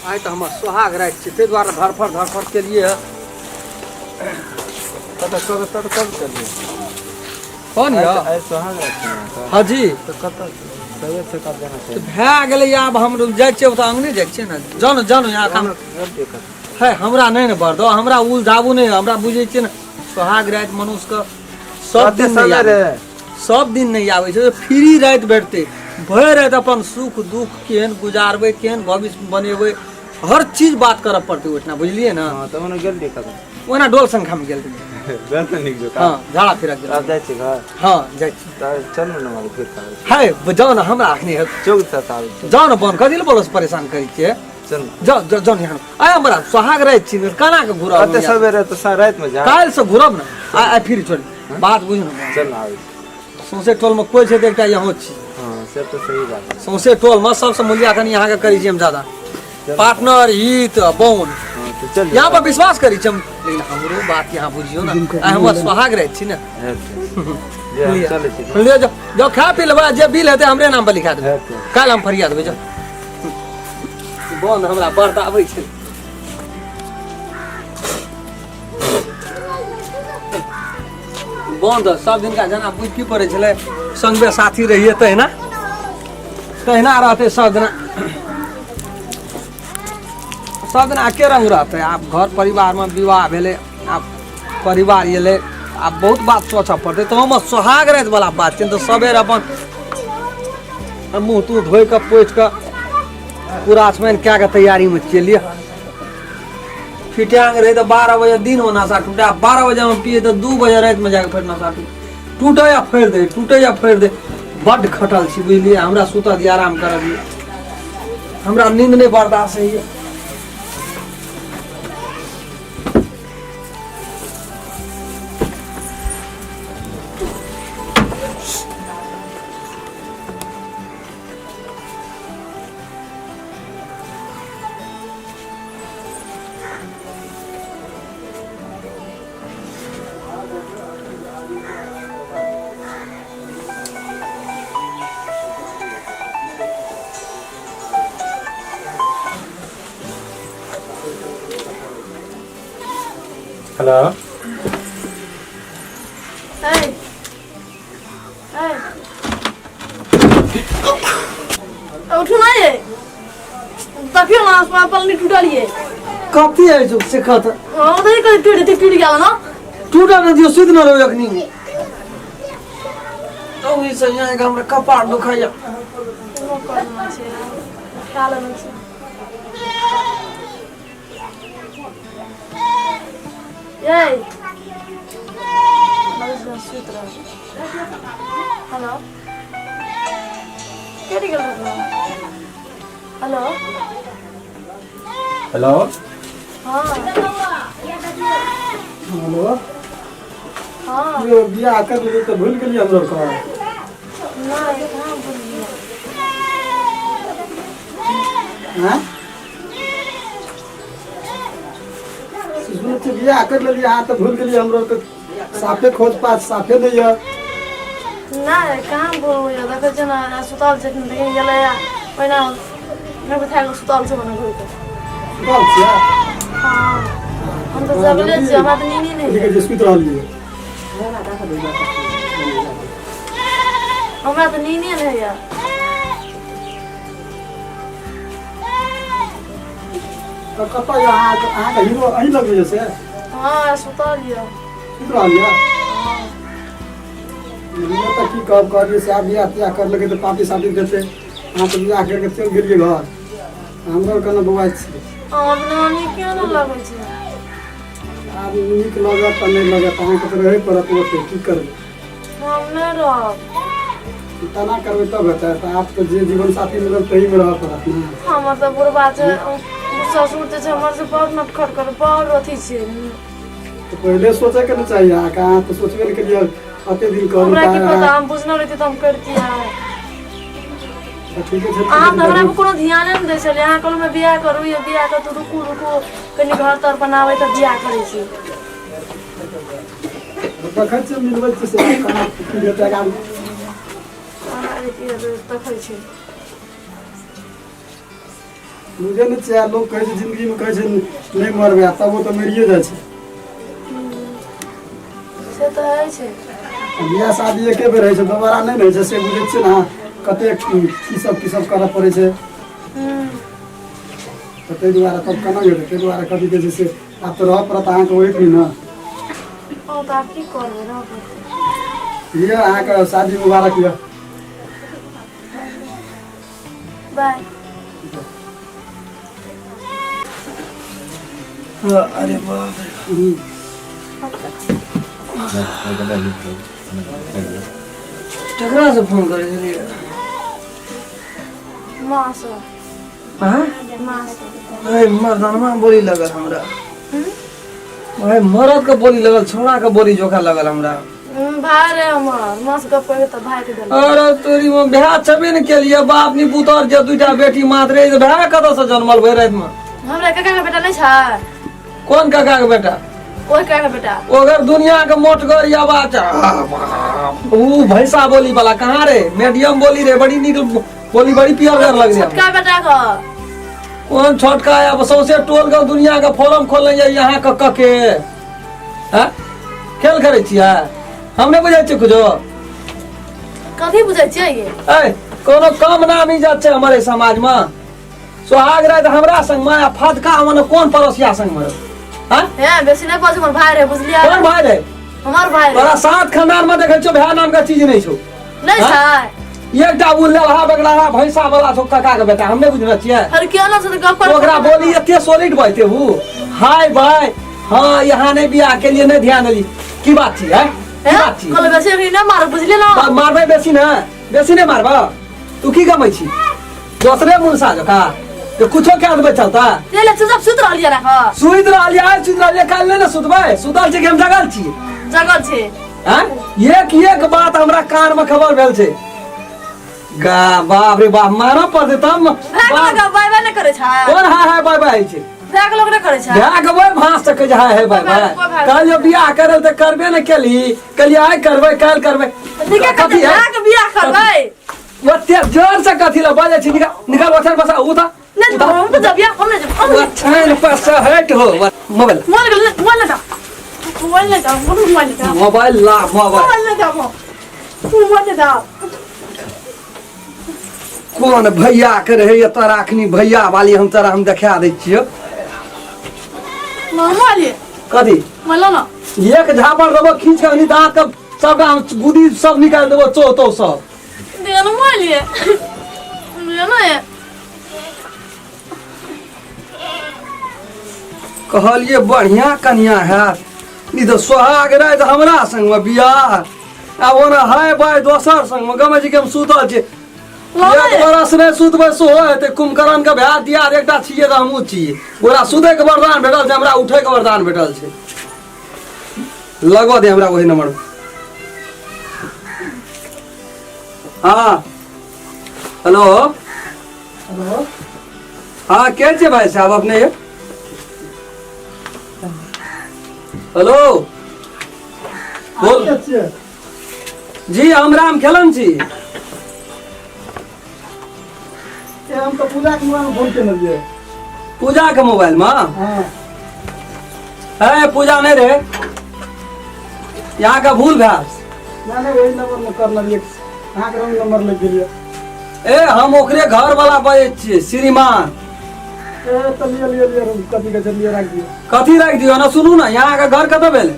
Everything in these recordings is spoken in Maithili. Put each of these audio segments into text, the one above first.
आइ तऽ हमर सोहाग राति छै, ताहि दुआरे धरफड़ धरफड़ केलियै हँ। कतऽ कतऽ कतऽ कब चलिए? कोन यऽ? आइ सोहाग राति छै ने? हँ जी। तऽ कतऽ सबेर से कब जाना छै? तऽ भए गेलै, आब हम जाइ छियै ओतऽ, अङ्गने जाइ छियै ने। जाउ ने, जाउ ने, यहाँ काम है। हमरा नहि ने बरदो, हमरा उलझाबू नहि। हमरा बुझै छियै ने, सोहाग राति मनुष्यके सब दिन नहि आबै, सब दिन नहि आबै छै। फ्री राति भेटतै, भरि राति अपन सुख दुख केहन गुजारबै, केहन भविष्य बनेबै, हर चीज बात करऽ पड़तै ओहिठिना, बुझलियै ने? हँ, तऽ ओना गेल रहियै कतऽ? ओना डोल संख्यामे गेल रहियै। गेल तऽ नीक जकाँ। हँ, झाड़ा फिरक गेल। आब जाइ छी घर। हँ, जाइ छी। तऽ चलू ने, घुरि कऽ आबै छी। है, जाउ ने, हमरा अखनी है। चौक तक आबै छी। जाउ ने, बन कथी लए बोलो परेशान करै छियै? चलू। जाउ जाउ जाउ ने, यहाँ आइ हमरा सोहाग राति छी ने, केना के घुरब? कते सवेरे तऽ रातिमे जा। काल्हि से घुरब ने, आइ आइ फिर छोड़, बात बुझ ने। चल ने, आबै छी। सौंसे टोलमे कोइ छै तऽ एकटा यहाँ छी। हँ, से तऽ सही बात छै। सौंसे टोलमे सबसँ मूल्य कनि अहाँके करै छी हम ज्यादा, पार्टनर हित बौन। हँ, तऽ चल। यहाँ पर विश्वास करै छी हम, लेकिन हमरो बात यहाँ बुझियौ ने, आइ हमर सोहाग राति छी ने। जे हम चलै छी। ले जाओ जाओ, खा पी लेबै, जे बिल हेतै हमरे नाम पर लिखा देबै। हेतै। काल्हि हम फरिया देबै। जाओ, बंद हमरा बर्द आबै छै। बंद सब दिनका जेना बुझ की पड़ै छलै, संगे साथी रहियै तहिना तहिना रहतै सब दिना, सब दिना एके रंग रहतै। आब घर परिवारमे विवाह भेलै, आब परिवार एलै, आब बहुत बात सोचऽ पड़तै। तऽ हमर सोहाग राति वाला बात छै तऽ सबेर अपन मुँह तुँह धोइ कऽ पोछि कऽ पूरा आसमान कए कऽ तैयारीमे चलियै। फिटांग रहै तऽ 12 बजे दिनमे नशा टूटे, 12 बजेमे पियै तऽ 2 बजे रातिमे जाकऽ फेर नशा टूटे, टूटे या फोड़ि दे, टूटे या फोड़ि दे। बड्ड खटल छी, बुझलियै? हमरा सुतऽ दिअ, आराम करऽ दिअ, हमरा नींद नहि बर्दाश्त होइए। हेलो। Hey. Hey. उठू ना ये, देखियो ना, आसमान पर नहीं टूटल ये। कथी है जो से कथ? हाँ, उधर ही कहीं टूट टूट गेल ना। टूटल न दियो, सुति न रहू अखनी। तो ई से यहाँ के हमरा कपार दुखाइया। कोनो करना छै, खा लेना छै। ये सुति रह। हेलो, कटि गेल। हेलो। हेलो। हाँ। हेलो। हाँ। यौ, बियाह कर लेलियै तऽ भूलि गेलियै हमरो के? नहि, कहाँ भूलियै। आँय? सुनै छियै बियाह कर लेलियै अहाँ तऽ भूलि गेलियै हमरो के, साफे खोज पात साफे नहि यऽ। नहि, कहाँ भूलबै? देखै छियै ने, सुतल छै, देखिन गेलै ओहिना नहि बुझाइ कऽ सुतल छै ओना घुरि कऽ। सुतल छियै? हाँ, हम तऽ जगले छियै, हमरा तऽ नींद नहि। की कहै छै, सुति रहलियै? हमरा तऽ नींदे नहि होइए। तऽ कतऽ यऽ अहाँके अहाँके हीरो? अहीं लग यऽ से? हाँ, सुतल यऽ। सुति रहल यऽ? हीरो तऽ की कहब, कहलियै से आब बियाह तियाह कर लेबै तऽ पार्टी सार्टी देतै। अहाँ तऽ बियाह करिके चलि गेलियै घर, हमरो केना बौआइ छियै। अहाँ बिना नीके नहि लगै छै। आब नीक लगत तऽ नहि लगत, अहाँके तऽ रहै पड़त ओतै, की करबै? हम नहि रहब। तेना करबै तब हेतै? तऽ आब तऽ जे जीवन साथी मिलल तहीमे रहऽ पड़त ने। हमर तऽ बुढ़बा छै, ससुर जे छै हमर से बड़ नटखट कर, बड़ अथी छै। तऽ पहिले सोचैके ने चाही अहाँके, अहाँ तऽ सोचबे नहि केलियै अते दिन कहलहुँ। हमरा की तऽ पता, हम बुझने रहियै तऽ हम करतियै। तऽ ठीके छै। अहाँ तऽ हमरा पर कोनो ध्याने नहि दै छलियै। अहाँ कहलहुँ बियाह करू, यौ बियाह करू, रुकू रुकू, कनि घर तर बनाबै तऽ बियाह करै छी। देखै छियै, मिलबै छियै से केना की हेतै आगाँ। कोना की हेतै, देखै छी। बुझै नहि छियै लोक कहै छै जिन्दगीमे कहै छै नहि मरबै आ तब ओ तऽ मरिए जाइ छै। से तऽ होइ छै। बियाह शादी एके बेर होइ छै, दोबारा नहि ने होइ छै, से बुझै छियै ने अहाँ कतेक की सब करऽ पड़ै छै। तऽ ताहि दुआरे तब केना हेतै, ताहि दुआरे कथी कहै छै से आब तऽ रहऽ पड़त अहाँके ओहिठाम ने। हँ तऽ आब की करबै, रहऽ पड़तै। लिअ, अहाँके शादी मुबारक यऽ। बाय। अरे बाप रे। ककरा से फोन करै छलियै? माँ से। हाँ? माँ से। अरे मर्दानमा बोली लगल हमरा। अरे मरद के बोली लगल, छोड़ा के बोली जोखा लगल हमरा। भाय रे हमर माँ से गप करके तऽ भाय के देलक। अरे तोरी में भैया छेबे ने केलिए, बाप नी पुतर जे दुईटा बेटी मात्र रहे, भैया कतऽ से जन्मल भरि राति में? हमरा काका के बेटा नहीं छै। कोन काका के बेटा? ओहि काका के बेटा। ओकर दुनिया के मोटगर या बात ऊ भैंसा बोली वाला कहाँ रे, मीडियम बोली रे, बड़ी नीक बोली, बड़ी पियर लग रही। छोटका बेटा के। कोन छोटका? अब सौंसे टोल के दुनिया के फोरम खोलने ये यहाँ के कके हैं खेल करे छियै, हम नहि बुझै छियै कुछो। कथी बुझै छियै ये? ए कोनो कम नाम इज्जत छै हमारे समाज में? सोहाग राति हमरा संग में आ फदका मने कोन पड़ोसिया संग में? हैं हे बेसी नहि बजू, हमर भाय रे, बुझलियै? कोन भाय रे? हमर भाय रे। तोरा सात खानदान में देखै छियौ भाय नाम के चीज नहि छौ। नहि हाँ? छै। एकटा उ लेलहा बगलाहा भैंसा वाला छौ काका के बेटा, हम नहि बुझने छियै। अरे केना छै तऽ गप कर। ओकरा बोली एते सॉलिड बजते उ, हाय बाय, हाँ यहाँ नहीं बियाह के लिए नहीं ध्यान देली, की बात छी है, की बात छी? कहलो बेसी अभी नहि मारू, बुझलियै ने? मारबै बेसी ने, बेसी नहि मारबा। तू की कमै छी दोसरे मुनसा जका जे कुछो कए देबै चलता? ले ले, चुपचाप सुति रहलियै राख। सुति रहलियै आइ, सुति रहलियै काल्हि नहि ने सुतबै? सुतल छी कि हम जगल छी? जगल छी। आँय? एक एक बात हमरा कान में खबर भेल छै गा। बाप रे बाप, मारऽ पड़तै तब। भए के लोक बाय बाय नहि करै छै? कोन हाय हाय बाय बाय होइ छै? भए के लोक नहि करै छै? भए के ओहि भाँस सकै छै हाय हाय बाय बाय। कहलियै बियाह करल तऽ करबे नहि केलही, कहलियै आइ करबै काल्हि करबै। नीके कथी है? भए के बियाह करबै। ओते जोर से कथी लए बजै छी? निकाल निकाल ओछान पर से, उठा। नहि जेबै हम, तऽ जबिया हम नहि जेबै हम नहि। ओछान पर से हटि हो, मोबाइल मोबाइल मोबाइल नहि दाও, मोबाइल नहि दाओ, मोबाइल नहि दाओ। मोबाइल ला, मोबाइल। मोबाइल नहि दाओ, मोबाइल नहि दाओ। कोन भैया के रहैया तोरा अखनी भैया वाली, हम तोरा हम देखा दै छियौ। मोबाइल कथी? मोबाइल ना। एक झापड़ देबो खींच के अखनी दाँत के सबटा हम गुदी सब निकालि देबो, चो तो सब। दिया ना मोबाइल, ये दिया ना ये। कहलिए बढ़िया कनिया हैत, ई तऽ सोहाग राति हमरा संगमे बियाह आ ओना हाय बाय दोसर संगमे। गमै छी कि हम सुतल छी, एक बरस नहि सुतबै सेहो हेतै। कुंभकर्ण के भए दिया एकटा छियै तऽ हमहूँ छियै, ओकरा सुतैके वरदान भेटल छै, हमरा उठैके वरदान भेटल छै। लगऽ दे हमरा ओहि नंबर। हाँ हेलो। हेलो। हाँ के छियै भाई साहब अपने? हेलो, बोल। के छियै? जी हम राम खेलन छी। ए हम तऽ पूजा के मोबाइल में फोन केने रहियै। पूजा के मोबाइल में? हाँ। है पूजा नहीं रे, यहाँ का भूल भेल। नहि नहि, ओहि नंबर में करने रहियै, अहाँके रंग नंबर लागि गेलियै। ए हम ओकरे घर वाला बजै छियै श्रीमान। ए तऽ लिअ लिअ लिअ, कथी कहै छै, लिअ राखि दियौ। कथी राखि दियौ? ना सुनू ना, यहाँ के घर कतऽ भेल?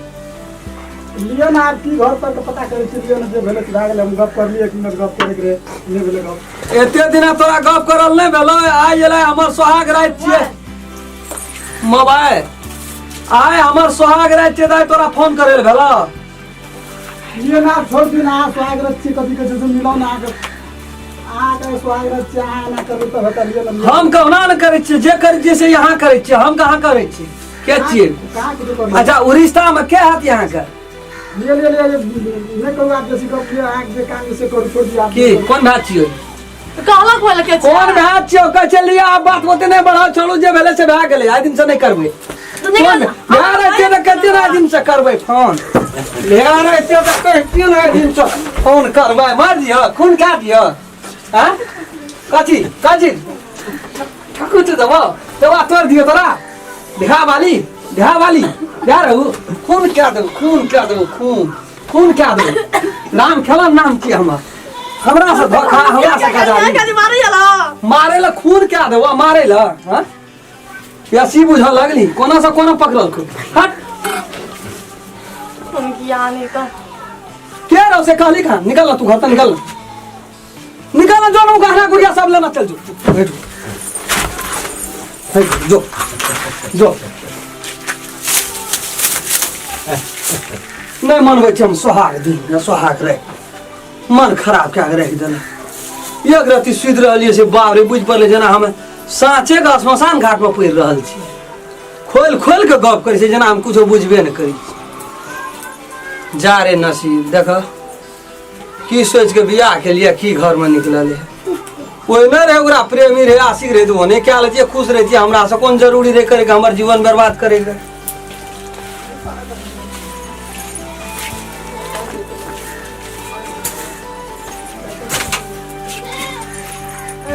लिअ ने, आब की घर पर के पता करै छी, लिअ ने, जे भेलै से भए गेलै। हम गप करलियै, एक मिनट गप करैके रहै, नहि भेलै गप। एते दिना तोरा गप करल नहि भेलै, आइ एलै हमर सोहाग राति छियै मोबाइल, आइ हमर सोहाग राति छियै तऽ आइ तोरा फोन करै लए भेल? लिअ ने, आब छोड़ि दियौ ने, अहाँ सोहागरत छी, कथी कहै छै से मिलाउ ने अहाँके, अहाँके सोहागरत छियै, अहाँ एना करबै तऽ हेतै? लिअ ने, लिअ। हम कहुना ने करै छियै, जे करै छियै से यहाँ करै छियै, हम कहाँ करै छियै, के छियै? कहाँ कुछो करलियै? अच्छा उड़ीसा में के हत यहाँ के? लिअ लिअ लिअ, नहि करू आब बेसी गप, लिअ अहाँके जे काम छै से करू, छोड़ि दियौ आब। की कोन भात छियै? कहलक बोल के छै। कोन भात छियै? कहै छै लिअ, आब बात ओते नहि बढ़ाउ, छोड़ू, जे भेलै से भए गेलै, आइ दिन से नहि करबै। तऽ निकाल। कोन भए रहते तऽ कते आइ दिन से करबै फोन, भए रहते तऽ कहितियै ने आइ दिन से फोन करबै। मार दिअ, खून खा दिअ। आँ कथी कथी? ठकुच देबो देबा तोड़ दियो तोरा ढा वाली ढा वाली ढा रहू खून क्या देबो खून क्या देबो खून खून क्या देबो राम खेलन नाम की हमर हमरा से धोखा हमरा से गजाली खाली मारे जाला मारे ला खून क्या देबो मारे ला हां यसी बुझऽ लगली कोना से कोना पकड़ल को हट खून किया नहीं तो के रहो से कहली खा निकल तू घर से निकल निकल जो ना गहना गुड़िया सब लेना चल जो बैठ बैठ, जो जो नहीं मनबै छी हम सोहाग दिन या सोहाग रह मन खराब कए के राखि देलक एक रत्ती सुति रहलियै से बाप रे बुझि पड़लै जेना हम साँचे के श्मशान घाटमे पड़ि रहल छी खोलि खोलि कऽ गप करै छै जेना हम कुछो बुझबे नहि करै छी जा रे नसीब देख की सोचि के बियाह केलियै की घरमे निकललै ओहिमे रहै ओकरा प्रेमी रहै आशिक रहै तऽ ओहने कए लेतियै खुश रहितियै हमरा से कोन जरूरी रहै करैके हमर जीवन बर्बाद करैके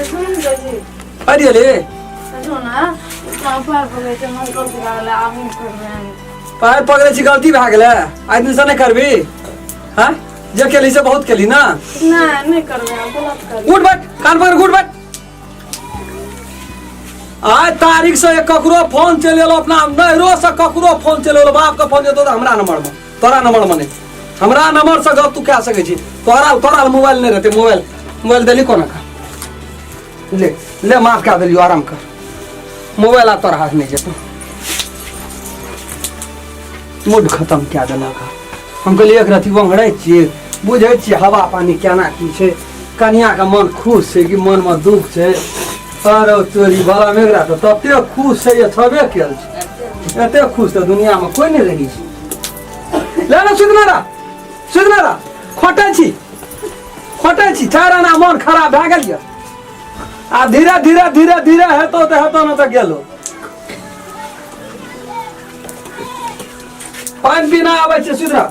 सुन जी अरे रे सुन ना पापा बोले थे मन कर दिला आब नहीं करबै पाय पकड़ै छी गलती भए गेलै आइ दिनसँ नहि करबी हँ जे केली से बहुत केली ना नहीं नहीं करबै आब गलत कर उठ बैठ कान पकड़ उठ बैठ आइ तारीख से ककरो फोन चलि एलो अपना नैहरो से ककरो फोन चलि एलो बाप के फोन जेतो तऽ हमरा नंबर में तोरा नंबर में नहीं हमरा नंबर से गप तू कए सकै छी तोरा तोरा मोबाइल नहीं रहते मोबाइल मोबाइल देली कोना का ले ले माफ कए देलियो आराम कर मोबाइल आब तोरा हाथ नहीं जेतो मूड खत्म कए देलक हम कहलियै एक रति ओंघरै छियै बुझै छियै हवा पानी केना की छै कनियाके मन खुश छै कि मनमे दुख छै अरे तोरी बड़ा मेघरा तऽ तते खुश छै जे छबे केल छै एते खुश तऽ दुनियामे कोइ नहि रहै छै ले ने सुधना रा सुधना रा खोटै छी खोटै छी चारि आना मन खराब भए गेल यऽ आ धीरे धीरे धीरे धीरे हेतौ तऽ हेतौ ने तऽ गेलो पानि पीना आबै छै सुधरा